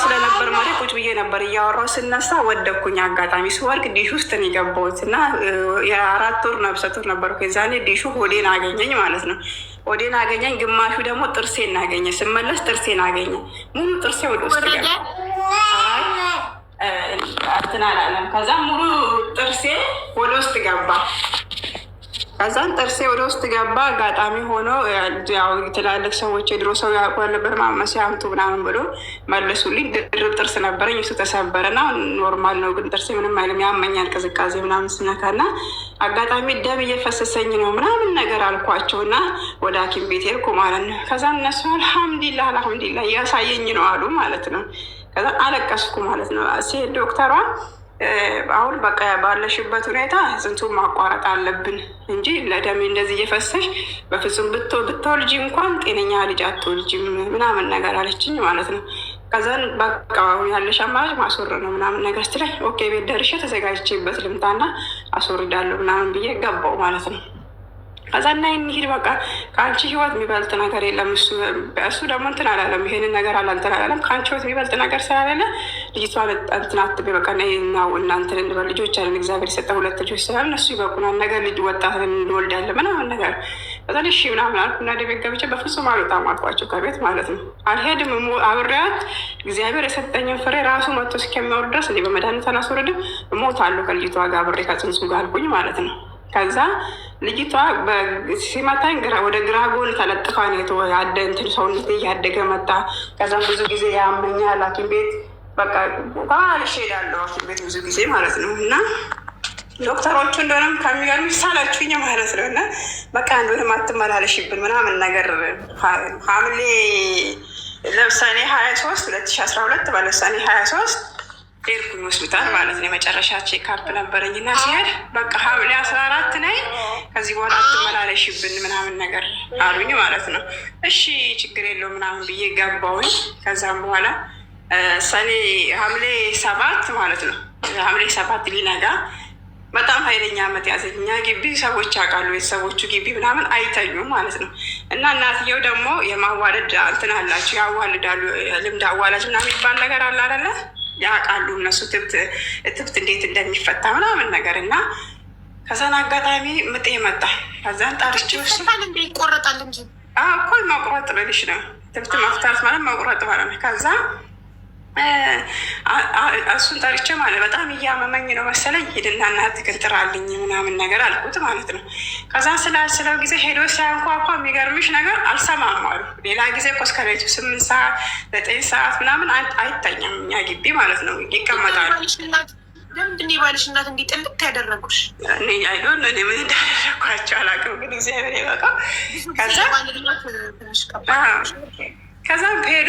ስለነበር ማለት ቁጭ ብዬ ነበር እያወራሁ ስነሳ ወደኩኝ። አጋጣሚ ስወድቅ ዲሽ ውስጥ ነው የገባሁት እና የ4 ወር ነብሰ ጡር ነበርኩ የዛኔ። ዲሹ ሆዴን አገኘኝ ማለት ነው። ሆዴን አገኘኝ፣ ግማሹ ደግሞ ጥርሴን አገኘ። ስመለስ ጥርሴን አገኘ። ሙሉ ጥርሴ ወደ ውስጥ ገባ። እንትን አላለም። ከዛ ሙሉ ጥርሴ ወደ ውስጥ ገባ። ከዛን ጥርሴ ወደ ውስጥ ገባ። አጋጣሚ ሆኖ ያው ትላልቅ ሰዎች የድሮ ሰው ያውቁ ነበር፣ ማመሲያ አምጡ ምናምን ብሎ መለሱልኝ። ድርብ ጥርስ ነበረኝ፣ እሱ ተሰበረና normal ነው፣ ግን ጥርሴ ምንም አይልም፣ ያመኛል ቅዝቃዜ ምናምን ስነካ እና አጋጣሚ ደም እየፈሰሰኝ ነው ምናምን ነገር አልኳቸው እና ወደ ሐኪም ቤት ሄድኩ ማለት ነው። ከዛ እነሱ አልሐምዲላህ አልሐምዲላህ እያሳየኝ ነው አሉ ማለት ነው። ከዛ አለቀስኩ ማለት ነው። ሴት ዶክተሯ አሁን በቃ ባለሽበት ሁኔታ ጽንሱን ማቋረጥ አለብን እንጂ ለደሜ እንደዚህ እየፈሰሽ በፍጹም ብትወልጂ እንኳን ጤነኛ ልጅ አትወልጂም ምናምን ነገር አለችኝ ማለት ነው። ከዛን በቃ አሁን ያለሽ አማራጭ ማስወረድ ነው ምናምን ነገር ስትለኝ okay ቤት ደርሼ ተዘጋጅቼበት ልምጣና አስወርዳለሁ ምናምን ብዬ ገባው ማለት ነው። ከዛ እና እንሂድ በቃ ከአንቺ ህይወት የሚበልጥ ነገር የለም። እሱ ደግሞ እንትን አላለም፣ ይሄንን ነገር አላንትን አላለም። ከአንቺ ህይወት የሚበልጥ ነገር ስላሌለ ልጅቷን እንትን አትበይ፣ በቃ ናው እናንትን እንበል፣ ልጆች አለን፣ እግዚአብሔር የሰጠ ሁለት ልጆች ስላለ እነሱ ይበቁናል፣ ነገር ልጅ ወጣት እንወልዳለን ምናምን ነገር። ከዛ እሺ ምናምን አልኩና ወደ ቤት ገብቼ በፍጹም አልወጣም አልኳቸው ከቤት ማለት ነው። አልሄድም አብሬያት እግዚአብሔር የሰጠኝን ፍሬ ራሱ መጥቶ እስከሚያወርድ ድረስ እኔ በመድኃኒት አላስወርድም፣ እሞታለሁ ከልጅቷ ጋር አብሬ ከጽንሱ ጋር አልኩኝ ማለት ነው። ከዛ ልጅቷ ሲመታኝ ወደ ግራ ጎን ተለጥፋ ነው ያደ እንትን ሰውነት እያደገ መጣ። ከዛም ብዙ ጊዜ ያመኛል ሐኪም ቤት በቃ ተመላልሼ እሄዳለሁ ሐኪም ቤት ብዙ ጊዜ ማለት ነው። እና ዶክተሮቹ እንደሆነም ከሚገርምሽ ሳላችሁኝ ማለት ነው። እና በቃ እንደሆነም አትመላለሽብን ምናምን ነገር ሐምሌ ለምሳሌ 23 2012 ባለሳኔ 23 ሄድኩኝ ሆስፒታል ማለት ነው። የመጨረሻ checkup ነበረኝ እና ሲሄድ በቃ ሐምሌ 14 ነይ ከዚህ በኋላ አትመላለሽብን ምናምን ነገር አሉኝ ማለት ነው። እሺ ችግር የለው ምናምን ብዬ ገባሁኝ። ከዛም በኋላ ሰኔ ሐምሌ 7 ማለት ነው፣ ሐምሌ 7 ሊነጋ በጣም ኃይለኛ አመት ያዘኝ። እኛ ግቢ ሰዎች ያውቃሉ፣ ቤተሰቦቹ ግቢ ምናምን አይተኙም ማለት ነው። እና እናትየው ደግሞ የማዋለድ እንትን አላቸው፣ ያዋልዳሉ። ልምድ አዋላጅ ምናምን የሚባል ነገር አለ አይደለ? ያውቃሉ እነሱ እትብት እንዴት እንደሚፈታ ምናምን ነገር። እና ከዛን አጋጣሚ ምጤ መጣ። ከዛን ጠርቼው እሱ ይቆረጣል እንጂ እኮ መቁረጥ ልልሽ ነው። እትብት መፍታት ማለት መቁረጥ ማለት ነው። ከዛ እሱን ጠርቼ ማለት በጣም እያመመኝ ነው መሰለኝ፣ ሂድና እናትህን ጥራልኝ ምናምን ነገር አልኩት ማለት ነው። ከዛ ስላስለው ጊዜ ሄዶ ሲያንኳኳ የሚገርምሽ ነገር አልሰማም አሉ። ሌላ ጊዜ እኮ እስከ ሌሊቱ 8 ሰዓት 9 ሰዓት ምናምን አይተኛም እኛ ግቢ ማለት ነው፣ ይቀመጣሉ። ለምንድን ነው የባልሽ እናት እንዲህ ጥልቅ ያደረጉሽ? እኔ አይዶን እኔ ምን እንዳደረኳቸው አላውቅም፣ ግን እግዚአብሔር ይበቃው። ከዛ ከዛም ሄዶ